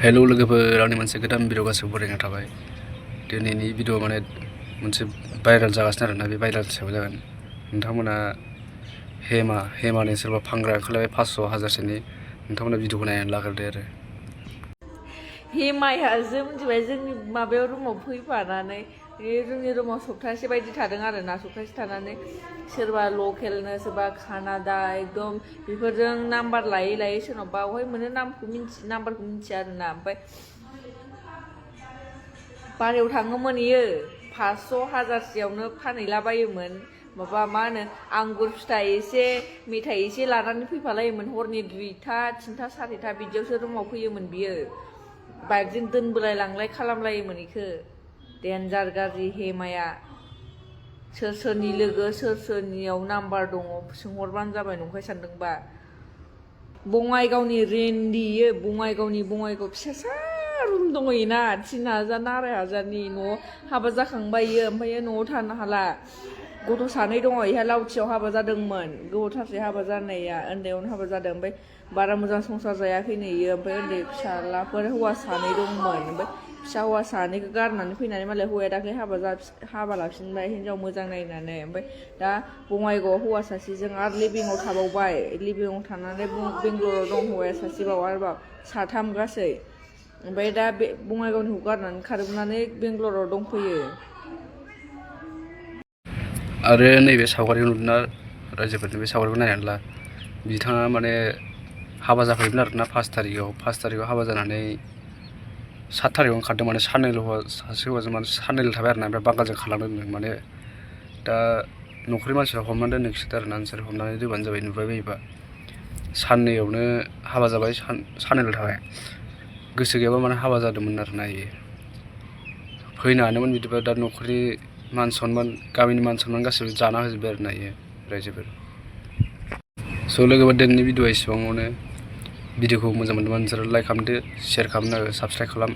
Hello लोगोफोर आंनि मोनसे गोदान भिडिअ गासिबो बरायना थाबाय। दिनैनि भिडिअ माने मोनसे भाइरेल जागासिनो आरोना, बे भाइरेल सायाव जागोन। नोंथांमोना हेमानि सोरबा फानग्रा ओंखारलायबाय 500 1000सोनि, नोंथांमोना भिडिअखौ नायनानै लाग्रोदो आरो। हेमायासो मिथिबाय जोंनि माबायाव रुमाव फैफानानै जोंनि रुमाव सप्तासे बायदि थादों आरोना। सप्तासे थानानै सोरबा लकेलनो सोरबा कानाडा एकदम बेफोरजों नाम्बार लायै लायै सोरनावबा अहाय मोनो नाम्बारखौ मिथिया आरोना। ओमफ्राय बारायाव थाङोमोन इयो 500 1000सेयावनो फानहैलाबायोमोन। माबा मा होनो आंगुर फिथाइ एसे मेथाइ एसे लानानै फैफालायोमोन। हरनि 2टा 3टा 4टा बिदियावसो रुमाव फैयोमोन बियो। बाइकजों दोनबोलाय लांलाय खालामलायोमोन इखो। डेन्जार गाज्रि हेमाया। सोर सोरनि लोगो सोर सोरनियाव नाम्बार दङ सोंहरबानो जाबाय नंखाय सानदोंबा। बङाइगावनि रेन्डि इयो, बङाइगाव फिसासा रुम दङ इना 3000 2500नि। न'आव हाबा जाखांबाय इयो, ओमफ्राय न'आव थानो हाला। गथ' 2 दङ इहा लावथियाव हाबा जादोंमोन। गोबावथारसै हाबा जानाया, उन्दैयावनो हाबा जादों। ओमफ्राय बारा मोजां संसार जायाखैनो इयो। ओमफ्राय उन्दै फिसालाफोर हौवा 2 दंमोन। ओमफ्राय फिसा हौवा 2खौ गारनानै फैनानै मालाय हौवाया दाख्लै हाबा लाफिनबाय हिनजाव मोजां नायनानै। ओमफ्राय दा बङाइगावआव हौवा सासेजों आरो लिभिंआव थाबावबाय। लिभिंआव थानानै बेंगलराव दं हौवाया सासेबाव आरोबाव 3 गासै। ओमफ्राय दा बे बङाइगावनिखौ गारनानै खारबोनानै बेंगलराव दंफैयो। आरो नैबे सावगारिखौ नुदोंना रायजोफोरनि, बे सावगारिखौ नायनानै ला। बिथाङा माने हाबा जाफैयोमोन आरोना 5 थारिखआव हाबा जानानै 7 थारिखआवनो खारदों। माने सासे हौवाजों माने साननैल' थाबाय आरोना, ओमफ्राय बांगालजों खारलांदों। माने दा न'खरनि मानसिफ्रा हमनानै दोनदोंसो आरोना, नोंसोर हमनानै दोनबानो जाबाय नुबाय बायोबा। साननैयावनो हाबा जाबाय, साननैल' थाबाय। गोसो गैयाबा माने हाबा जादोंमोन आरोना इयो। फैनो हानोमोन बिदिबा दा न'खरनि मान सनमान गामिनि मान सनमान गासिबो जाना होजोब्बाय आरोना इयो रायजोफोर। स' लोगोफोर दिनैनि भिडिअआ एसेबाङावनो। भिडिअखौ मोजां मोनदोंबा नोंसोर लाइक खालामदो, शेयार खालामदो, साबस्क्राइब खालाम।